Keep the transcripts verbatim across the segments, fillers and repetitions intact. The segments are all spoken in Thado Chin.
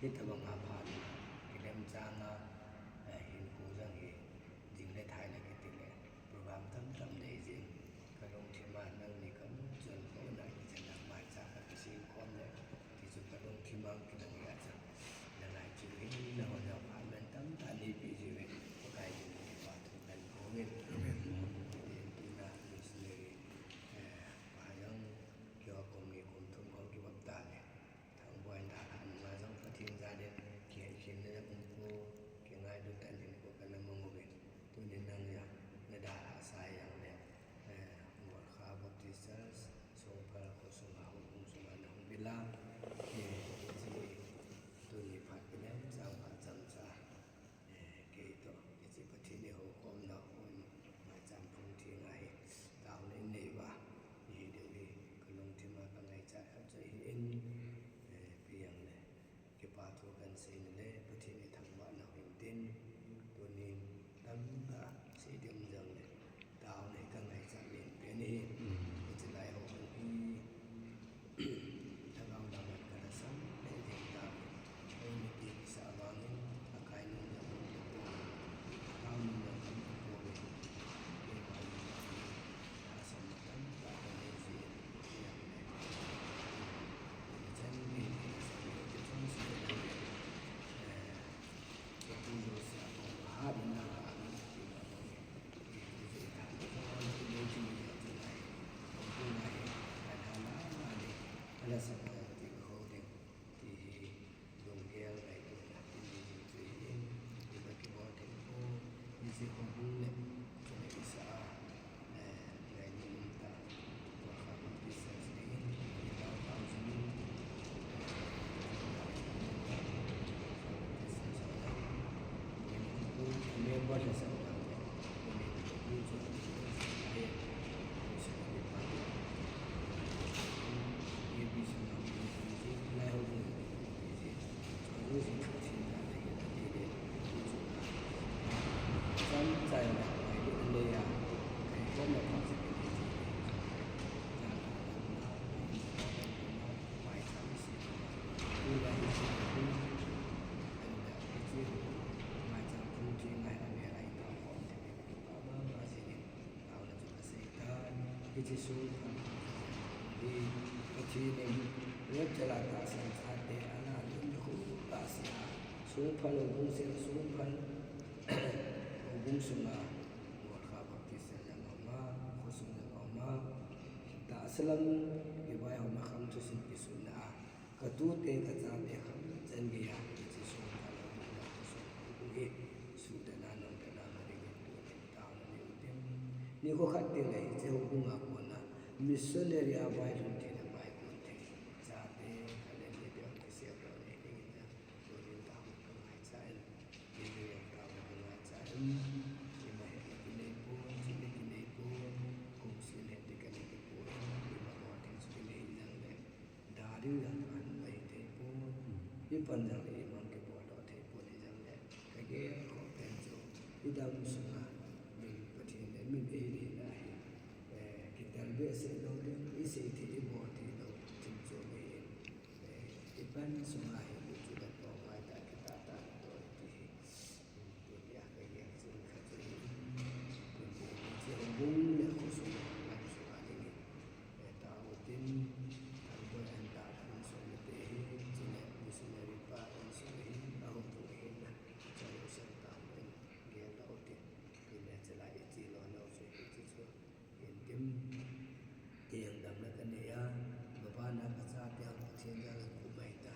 Hitabang a phat, kilem chang a, eh, hinkho jong hi, jing le thai le kiti le, program tamtam nei jing. Ka lungthim a nangni ka mu chun ko na ki chan a maicham ka kisem khom le, ti chu ka lungthim a kidang a chu. Nalai chu hin na hon a phat man tamtah nei pe jiuve, Pakai min kipa thu kan ko ngin. Amen. Tin tina missionary, eh, pa jong kio kum ni kum thum hong kibaptize le. Thangboi in dalhah nunga jong Pathen jal in, kihei khen na um ko, kingailut tah in hinkho kana mang uvin. Tunin nang jong, na dalhah sa jong le, eh, Mualkha Baptist Church, Songphal kho sunga, houbung sunga na hung vil a, eh, hiche tuni phat kilem chang phat chomcha. Eh, kei toh, hiche Pathen eiho khomna hon, maicham phung theng a hi, taona in nei uva, ihi diu hi, ka lungthim a ka ngaichat khat chu ahi in, eh, ipi jong le, kipa thu kan sei na le, Pathen ithangvah nau hin tin, tunin tamtah sei ding jong le, taona hi ka ngaichat len pen ahi. Mm. Hiche lai ho hi, Lhagao dang a ka lhasam le jeng tauve. Hoi mipi kisa vangin, akai nung jong um tapoi. Atao nung jong um tapoi. Kei vang in, lhasam tamtah ka nei jin, hijongle, chan gei in lhasam le, kichom sa le, eh, Hiche sung hi Pathen in rapture a tahsan chate ana lhun khu tahsan a, sung phal houbung sel, sung phal houbung sunga, Mualkha Baptist jong aum a, khosung jong aum a, tahsa lam kivaihomna khang thusim kisutna a, ka tute ka chate khang chan gei a, hiche sung phal houbung le khosung houbung hi, suhdana, nomtona ma dingin tunin taona nei u hitin. Nikho khat teng le hiche houbung a kona missionary a vailhun theina, vaikon thei chate khat le ni bep kisem lou nei dingin, tunin taona ka ngaichat in, tunin taona ka ngaichat in, ima het le kinei pon, chule kinei pon, kum seh het le kinei pon, ima bol thei chu kinei jongle, da ding jong ahin thei pon, ipan jongle imang kibol doh thei pon hijongle, ka gel khom pen chu, idam sunga min Pathen le min eina hi, eh, kitel behseh lou ding, isei thei, ibol thei lou thil chu ahin, eh, ipan sunga hi, chu le po mai ta, kitah tah toh ti hi. Tunia ka gel jing khat chu hi, tuni hiche houbung le khosung lam sunga dingin, eh, tao tin, Thangboi in dalhah insung mite hi, chule missionary pa insung hin, ahung tung hin, chang u sel tao tin, gel doh u tin, tuni hiche lai iche lona u chu hiche chu. Hin tin, kei jong damna ka nei a, maban a ka chate jong Pathen jal a kum ahi ta.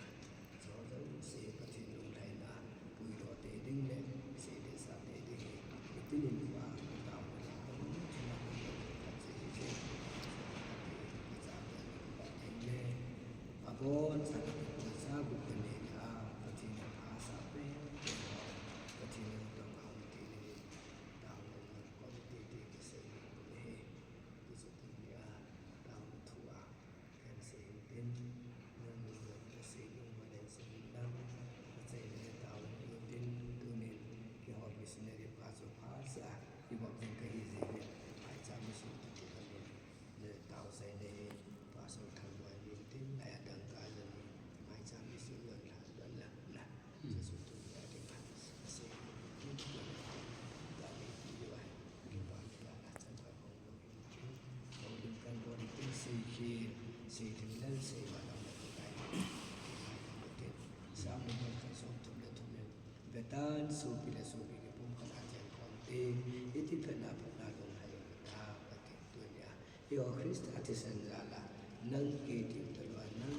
Chu jouse Pathen lunglhaina, puidoh tei ding le, seideh sah tei ding hi, hitin in uva, ka taona le, ka lungthim a ka lungthim khat chu hiche. Ka chate jong ka pat ding le, abon cha ka kipoisa gup ka neina a, Pathen in phasah pen, Pathen in tong a um tei ding hi, taona le, kom tei tei ka sei ding hi. Hiche tunia, taona thu a, kan sei hin tin, nangni jong Ki, sei thei lel sei va lam le tu kai. Sam le mo ka som thum le thum le. Betan sopi le sopi kipumkhat a cheng khom te. Iti phatna phatna lunghai ta Pathen tunia. Eiho Christa thisan jal a nang kei ti talou a, nang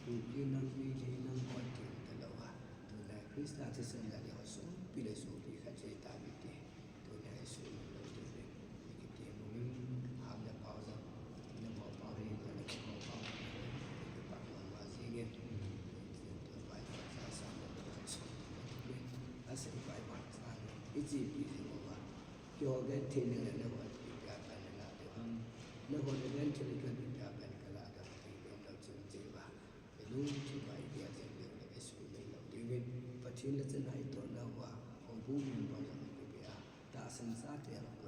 Kuki, nang Meitei, nang Khot ti talou a, tunia Christa thisan jal a eiho sopi le sopi khat chei ta mi ti. Tunia Jesu min lou ti ve. Kiti mu min ham le pau jong, na mo pau hi, na mo pau hi, pa mo ma jing in. Tu bai pa sa sa mo ka so. Asei bai pa sa. Iji pi mo ba. Keiho genthei le nangho ipi a kan la ding ham. Nangho le genthei le ipi a kan la ding ham. Ti lom lom chun chun ba. Ilungthim a ipi a jeng ding le Jesu min lou ding in. Pathen le chana itohna uva. Houbu min ba jong ipi a. Tahsan sa te a.